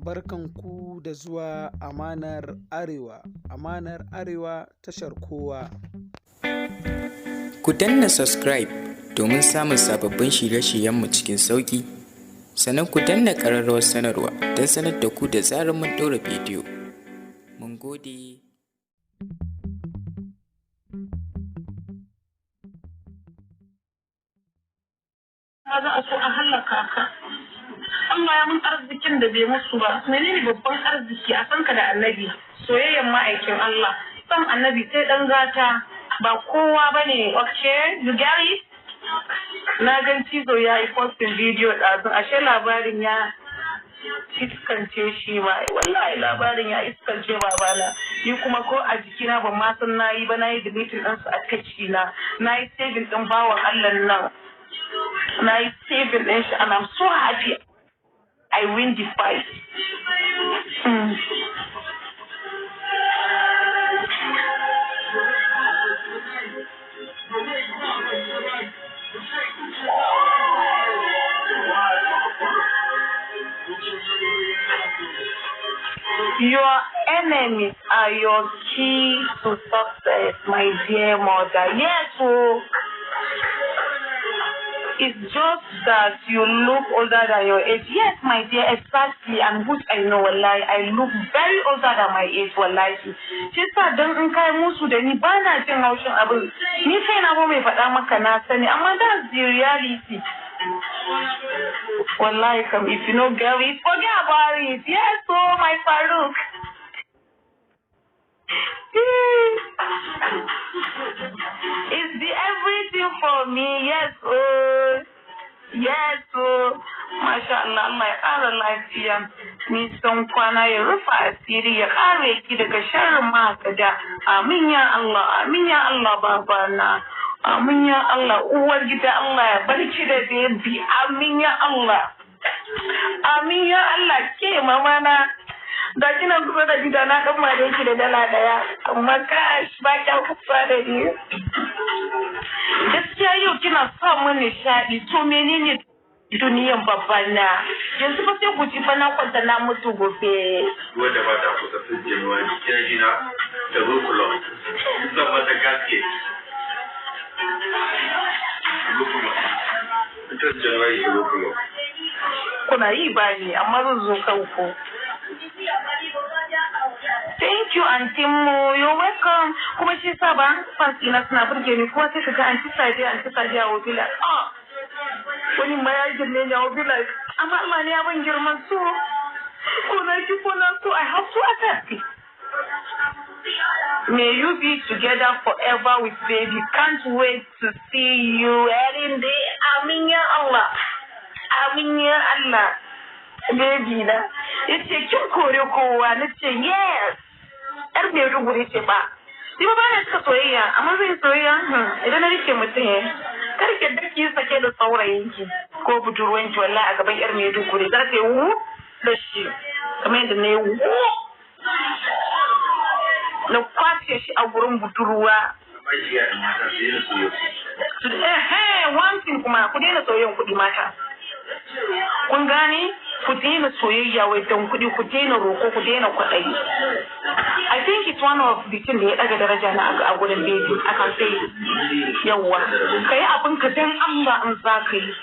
Barkanku da zuwa Amanar Arewa. Amanar Arewa, tashar kowa. Ku danna subscribe domin samun sababbin shirye-shiryenmu cikin sauƙi. Sannan ku danna ƙararrawar sanarwa don sanar da ku da zarar mun ɗora bidiyo. Mun gode. Za a so a hallaka ka. Allah ya mun arzikin da bai musu ba. Menene babban arziki? A san ka da Annabi, soyayyen ma'aikin Allah. San Annabi sai dan gata, ba kowa bane. Okay, you get it? Na gan Cizo ya yi posting video ɗazun, ashe labarin ya iskance shi ma. Wallahi labarin ya iskance babana. Ni kuma ko a jikina, ban ma san nayi ba. Nayi deleting ɗinsu a kaci na, nayi saving ɗin bawan Allah nan, na yi saving ɗin shi, and I'm so happy I win the fight. Your enemies are your key to success, my dear mother. Yes, oh. It's just that you look older than your age. Yes, my dear, exactly. And which I know, wallahi, I look very older than my age, wallahi. Shi sa dan in kai musu da ni, ba na jin haushin abin. Ni kai na ba mai faɗa maka, na sani, amma that's the reality. Wallahi kam, if you no get it, forget about it. Yes, oh, my Farouk. It's the everything for me. Yes, oh. Yes, oh. Masha Allah, Allah ya ƙara lafiya. Nisan kwana, ya rufa asiri, ya ƙara ki daga sharrin mahasada. Amin ya Allah, amin ya Allah, babana. Amin ya Allah, uwar gida, Allah ya barki da baby. Amin ya Allah. Amin ya Allah, ke mama na. Da kina kusa da gida na, dan mare ki da $1, amma kash, ba kya kusa da ni. Gaskiya yau kina sa mun nishaɗi. To menene duniyan babban na? Yanzu fa sai ku ci fa, na kwanta na mutu gobe. Wanda ba ta kusa tun January, kira shi na da zo club. Zan mata gasket. Zo club. Tun January ta zo club. Kuna yi ba ni, amma zan zo kanku. Thank you, Aunty Mo. You're welcome. Kuma shi sa ba fans ina suna burge ni, kuma sai kaga "Aunty Sadiya, Aunty Sadiya", will be like, "Ah." Wani ma ya girme ni, I will be like, amma Allah ne ya ban girman so. Ko na ki ko na so, I have to accept it. May you be together forever with baby. Can't wait to see you wedding day. Amin ya Allah. Amin ya Allah. Baby na. Yace kin kore kowa, na ce yes. Yar Maiduguri ce ba. Ni ba na cika soyayya, amma zai soyayya idan na rike mutum ya. Kar ki da ki sake da saurayinki ko budurwanki, wallahi a gaban yar Maiduguri za ta yi wu da shi. Kamar yadda na yi wu na kwace shi a gurin budurwa. Amma shi ya mata su yi su yau. One thing kuma, ku daina soyayyan kuɗi, mata. Kun gane? Ku daina soyayya wai don kuɗi, ku daina roƙo, ku daina kwaɗayi. I think it's one of the thing da ya ɗaga daraja na a gurin baby. I can say, yawwa. Ka yi abin ka dan Allah in za ka yi.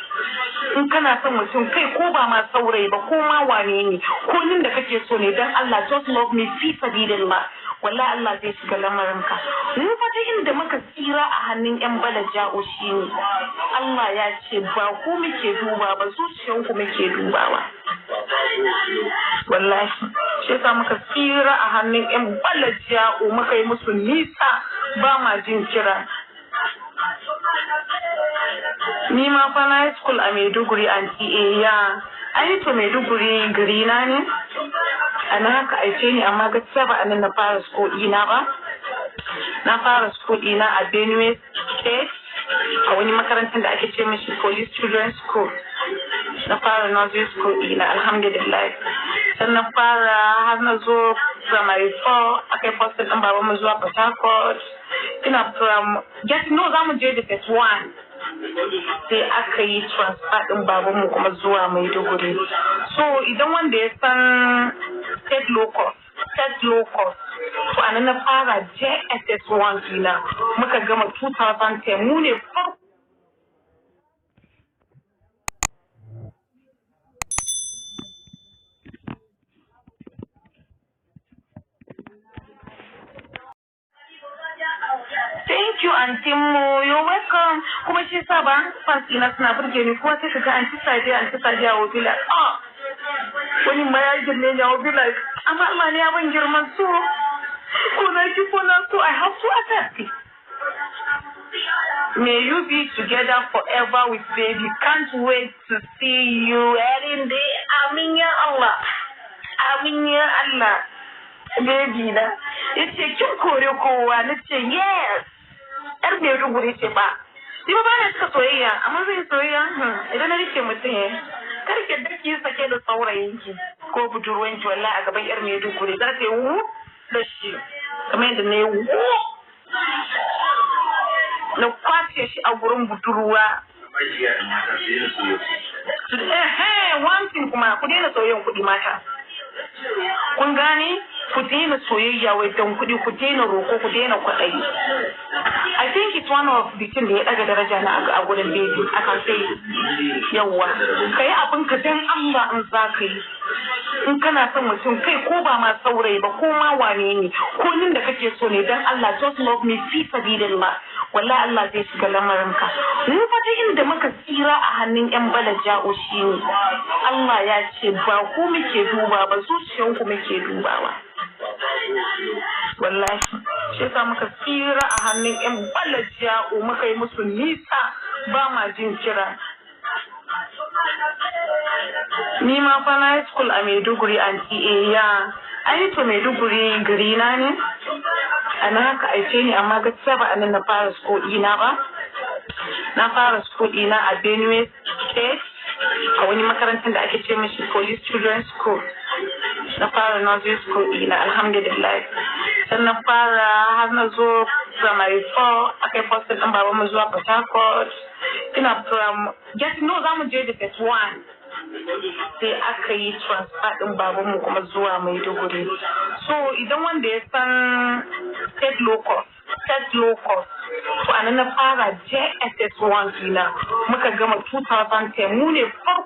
In kana son mutum, kai ko ba ma saurayi ba, ko ma wane ne, ko nin da kake so ne, dan Allah, just love me fi sabilillah. Wallahi Allah zai shiga lamarinka. Mu fa ta inda muka tsira a hannun yan balaja'o shine Allah ya ce ba ku muke duba ba, zuciyanku muke dubawa. Wallahi shi yasa muka tsira a hannun yan balaja'o, muka yi musu nisa, ba ma jin kira. Ni ma fa na school a Maiduguri, Aunty. Ya ai to, Maiduguri gari na ne. A nan haka aice ni, amma gaskiya ba a nan na fara school ɗina ba. Na fara school ɗina a Benue State, a wani makarantar da ake ce mishi Police Children's School. Na fara nursery school ɗina, alhamdulillah. Sannan fara har na zo primary 4, aka yi posting ɗin babanmu zuwa Port Harcourt. Ina from get no, za mu je the first one. Sai aka yi transfer din babanmu kuma zuwa Maiduguri. So idan wanda ya san state local, state local, to anan na fara JSS 1 dina, muka gama 2010, mu ne farko. Thank you, Aunty Mo. You're welcome. Kuma shi sa ba fans ina suna burge ni, kuma sai kaga Aunty Sadiya, Aunty Sadiya will be like, "Ah, wani ma ya girme ni." I will be like, amma Allah ne ya ban girman, so ko na ki ko na so, I have to accept it. May you be together forever with baby. Can't wait to see you every day. Amin ya Allah. Amin ya Allah. Baby na. Yace kin kore kowa. Nace yes. Yar Maiduguri ce ba. Ni ba na cika soyayya, amma zai soyayya idan na rike mutum ya. Kar ki da ki sake da saurayinki ko budurwanki, wallahi a gaban yar Maiduguri za ta yi wu da shi. Kamar yadda na yi wu na kwace shi a gurin budurwa. One thing kuma, ku daina soyayyan kuɗi, mata. Kun gane? Ku daina soyayya wai don kuɗi, ku daina roko, ku daina kwaɗayi. I think it's one of the thing da ya ɗaga daraja na a gurin baby. I can say, yawwa. Ka yi abin ka dan Allah in za ka yi. In kana son mutum, kai, ko ba ma saurayi ba, ko ma wane ne, ko nin da kake so ne dan Allah, just love me fi sabilillah. Wallahi Allah zai shiga lamarinka. Mu fa ta inda muka tsira a hannun yan balaja'u shine Allah ya ce ba ku muke duba ba, zuciyanku muke dubawa. Wallahi shi yasa muka tsira a hannun yan balaja'u, muka yi musu nisa, ba ma jin kira. Ni ma fa na school a Maiduguri, Aunty. Ya ai to, Maiduguri gari na ne. A nan haka aice ni, amma gaskiya ba a nan na fara school ɗina ba. Na fara school ɗina a Benue State, a wani makarantar da ake ce mishi Police Children's School. Na fara nursery school ɗina, alhamdulillah. Sannan fara har na zo primary 4, aka yi posting ɗin babanmu zuwa Port Harcourt. Ina from get no, za mu je da first one. Sai aka yi transfer ɗin babanmu kuma zuwa Maiduguri. So idan wanda ya san state local, state local, to anan na fara JSS 1 dina, muka gama 2010, mu ne farko.